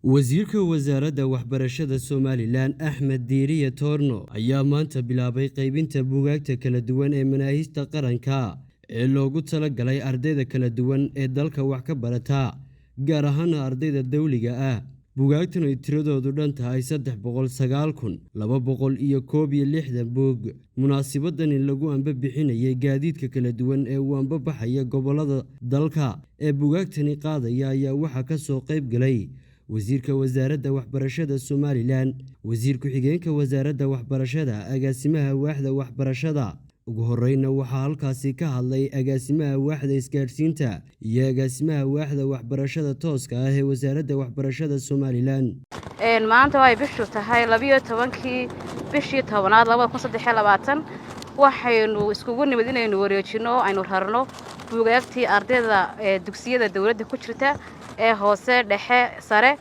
Wasiirka Wasaaradda Waxbarashada Somalilan Axmed Diiriye Toorno ayaa maanta bilaabay qaybinta buugaagta kala duwan ee manaahijta qaranka ee loogu talagalay ardayda kala duwan ee dalka wax ka barata, gaar ahaana ardayda dawliga ah. Buugaagtan ay tiradoodu dhan tahay 309,261 buug. Munaasabadani lagu anba-bixinayay gaadiidka kala duwan ee u anbabaxaya gobollada dalka ee buugaagtani qaadaya ayaa waxaa ka soo qayb galay Wasiirka Wasaaradda Waxbarashada Somalilan, Wasiir Ku-xigeenka Wasaaradda Waxbarashada, Agaasimaha Waaxda Waxbarashada. Ugu horreynna waxaa halkaasi ka hadlay Agaasimaha Waaxda Isgaadhsiinta iyo Agaasimaha Waaxda Waxbarashada Tooska ah ee Wasaaradda Waxbarashada Somalilan. Maanta oo ay bishu tahay 12-kii bishii 10aad 2023, waxaynu iskugu nimid inaynu wareejino oo aynu rarno buugaagtii ardayda ee dugsiyada dawladda ku jirta ee hoose, dhexe, sare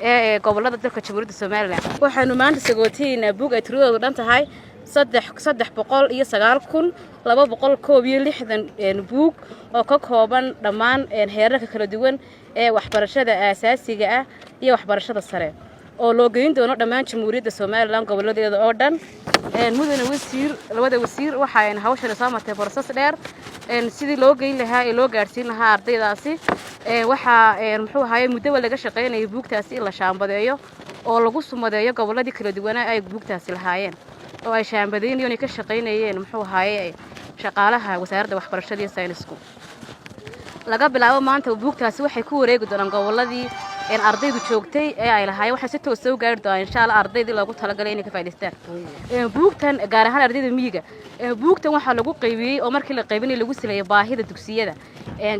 ee gobollada dalka Jamhuuriyadda Somalilan. Waxaynu maanta sagootiyeynaa buug ay tiradoodu dhan tahay 309,261 buug oo ka kooban dhammaan heerarka kala duwan ee waxbarashada aasaasiga ah iyo waxbarashada sare, oo loo geyn doono dhammaan Jamhuuriyadda Somalilan goboladeeda oo dhan. Mudane wasiir, labada wasiir, waxaan hawshan soo martay process dheer sidii loo geyn lahaa ee loo gaadhsiin lahaa ardaydaasi. Waxaa muxuu ahaye muddoba laga shaqaynayay buugtaasi in la shaambadeeyo oo lagu sumadeeyo gobolladii kala duwanaa ay buugtaasi lahaayeen, oo ay shaambadaynayeen ay ka shaqaynayeen muxuu ahaye shaqaalaha Wasaaradda Waxbarashada iyo Saynisku. Laga bilaabo maanta buugtaasi waxay ku wareegi doonaan gobolladii ardaydu joogtay ee ay lahaayeen. Waxay si toos soo gaari doonaan, insha Allah, ardaydii loogu talagalay inay ka faa'iidaystaan buugtan, gaar ahaan ardayda miyiga. Buugtan waxaa lagu qaybiyey oo markii la qaybinay lagu saleeyay baahida dugsiyada,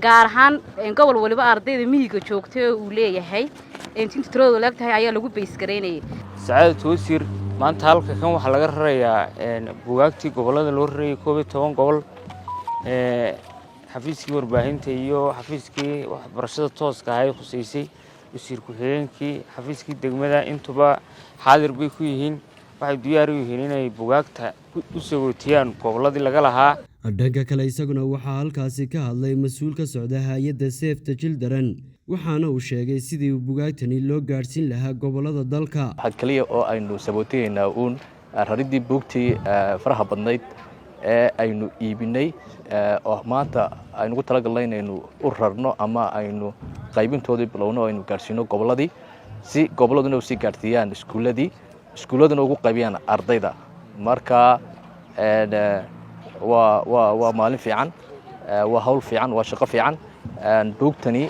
gaar ahaan gobol waliba ardayda miyiga joogtay oo uu leeyahay inta tiradoodu leeg tahay ayaa lagu base garaynayay. Sacaadatu wasiir, maanta halka kan waxaa laga rarayaa buugaagtii gobollada loo rarayay, 11 gobol. Xafiiskii warbaahinta iyo xafiiskii waxbarashada tooska ahayd khuseysay, wasiir ku-xigeenkii, xafiiskii degmada, intuba xaadir bay ku yihiin. Waxay diyaar u yihiin inay buugaagta u sagootiyaan gobolladii laga lahaa. Dhanka kale, isaguna waxaa halkaasi ka hadlay mas-uul ka socda hay-adda Save the Children, waxaana uu sheegay sidii bugaagtani loo gaadhsiin lahaa gobollada dalka. Waxaa keliya oo aynu sabootiyeynaa uun rariddii buugtii faraha badnayd ee aynu iibinay, oo maanta aynugu talagalnay inaynu u rarno ama aynu qaybintoodii bilowno oo aynu gaadhsiino gobolladii, si gobolladuna usii gaadhsiiyaan iskuulladii, iskuulladuna ugu qaybiyaan ardayda. Marka waa maalin fiican, waa hawl fiican, waa shaqo fiican. Buugtani,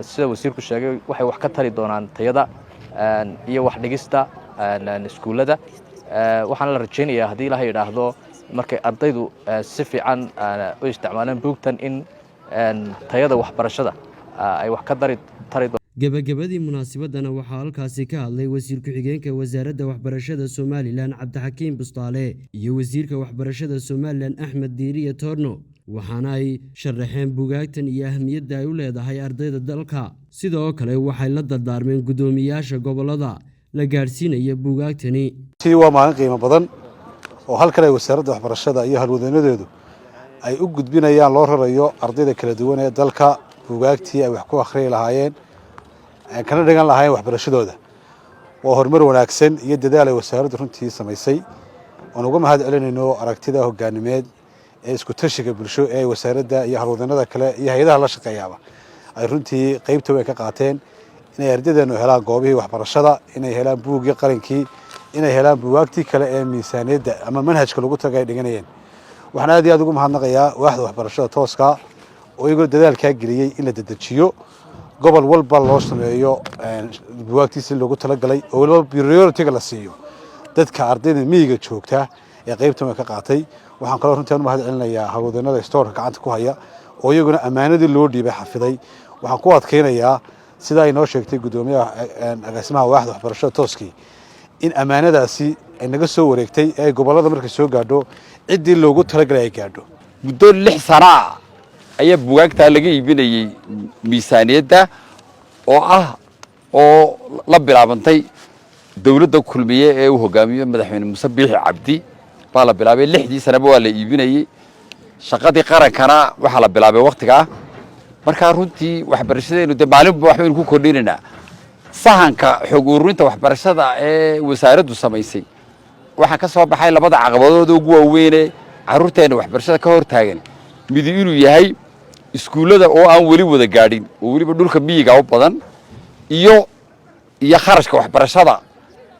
sida wasiirku sheegay, waxay wax ka tari doonaan tayada iyo wax dhigista iskuullada. Waxaana la rajaynayaa, haddii Ilaha yidhaahdo, markay ardaydu si fiican u isticmaalaan buugtan, in tayada waxbarashada ay wax ka dari tari. Gebagabadii munaasabadana waxaa halkaasi ka hadlay wasiir ku-xigeenka Wasaaradda Waxbarashada Somalilan Cabdixakiim Bustaale iyo wasiirka Waxbarashada Somalilan Axmed Diiriye Toorno, waxaana ay sharaxeen bugaagtan iyo ahmiyadda ay u leedahay ardayda dalka. Sidoo kale waxay la dardaarmeen guddoomiyaasha gobollada la gaadhsiinaya bugaagtani. Waa maalin qiimo badan oo halkan ay Wasaaradda Waxbarashada iyo halwadanadeedu ay u gudbinayaan, loo rarayo ardayda kala duwan ee dalka bugaagtii ay wax ku akhriyi lahaayeen kana dhigan lahaayeen waxbarashadooda. Waa horumar wanaagsan iyo dadaal ay wasaaraddu runtii samaysay oon uga mahad celinayno aragtida hogaanimeed ee isku tashiga bulsho ee wasaaradda iyo halwadanada kale iyo hay-adaha la shaqeeyaaba ay runtii qeybta weyn ka qaateen inay ardaydeenu helaan goobihii waxbarashada, inay helaan buuggii qalinkii, inay helaan buugaagtii kale ee miisaaniyadda ama manhajka lagu tagay ay dhiganayeen. Waxaan aad iyo aad ugu mahadnaqayaa waaxda waxbarashada tooska oo iyagoo dadaalkaa geliyey in la dedejiyo, gobol walba loo sameeyo bugaagtiisi loogu talagalay, oo waliba priority-ga la siiyo dadka ardayda miyiga joogta ee qaybtan way ka qaatay. Waxaan kaloo runtii aan u mahad celinayaa hawlwadeennada stoorka gacanta ku haya oo iyaguna ammaanadii loo dhiibay xafiday. Waxaan ku adkaynayaa, sida ay noo sheegtay guddoomiyaha agaasimaha waaxda waxbarashada tooskii, in ammaanadaasi ay naga soo wareegtay ee ay gobollada markay soo gaadho ciddii loogu talagalay ay gaadho. Muddo 6 sana ah ayaa bugaagtaa laga iibinayey miisaaniyadda oo ah oo la bilaabantay dawladda Kulmiye ee uu hogaamiyo Madaxweyne Muuse Biixi Cabdi baa la bilaabay. 6dii sanaba waa la iibinayey. Shaqadii qarankana waxaa la bilaabay waktigaa. Markaa runtii waxbarashadeenu dee maalinba waxbaynu ku kordhinaynaa. Sahanka xog ururinta waxbarashada ee wasaaraddu samaysay waxaa ka soo baxay labada caqabadood ugu waaweyne carruurteenna waxbarashada ka hor taagan, midi inuu yahay iskuullada oo aan weli wada gaadhin oo weliba dhulka miyiga u badan, iyo kharashka waxbarashada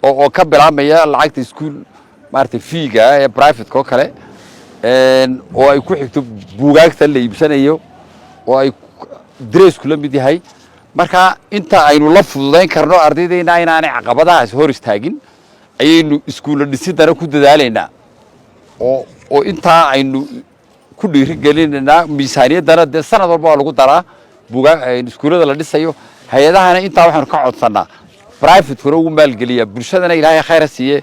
oo ka bilaabmaya lacagta iskuul maaragtay fee-ga ee private-ka oo kale, oo ay ku xigto buugaagta la iibsanayo, oo ay dareesku la mid yahay. Marka inta aynu la fududayn karno ardaydayna inaanay caqabadahaas hor istaagin ayaynu iskuulla dhisidana ku dadaalaynaa oo intaa aynu ku dhiirigelinaynaa. Miisaaniyaddana dee sanad walba waa lagu daraa buugaa iskuullada la dhisayo. Hay-adahana intaa waxaanu ka codsannaa, private-kuna ugu maalgeliyaa, bulshadana Ilaahay khayra siiye,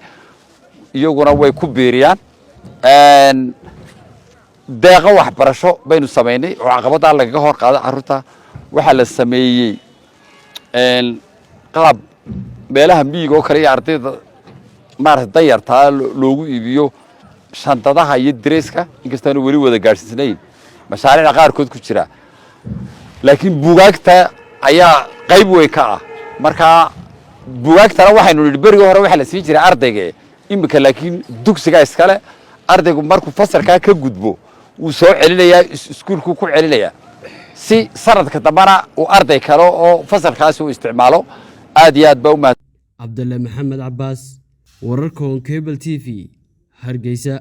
iyaguna way ku biiriyaan. Deeqo waxbarasho baynu samaynay oo caqabaddaa lagaga hor qaado carruurta. Waxaa la sameeyey qaab meelaha miyiga oo kale iyo ardayda maarata danyartaa loogu iibiyo shandadaha iyo dareeska, inkastaanu weli wada gaadhsiisnayn, mashaariicda qaarkood ku jira, laakiin buugaagta ayaa qayb weyn ka ah. Marka buugaagtana waxaynu nidhi berigii hore waxaa la siin jiray ardayga, iminka laakiin dugsiga iskale. Ardaygu markuu fasalkaa ka gudbo wuu soo celinayaa, iskuulkuu ku celinayaa, si sanadka dambana uu arday kale oo fasalkaasi uu isticmaalo. Aad iyo aad baa u mahad. Cabdalle Maxamed Cabaas, wararka Horn Cable TV, Hargeysa.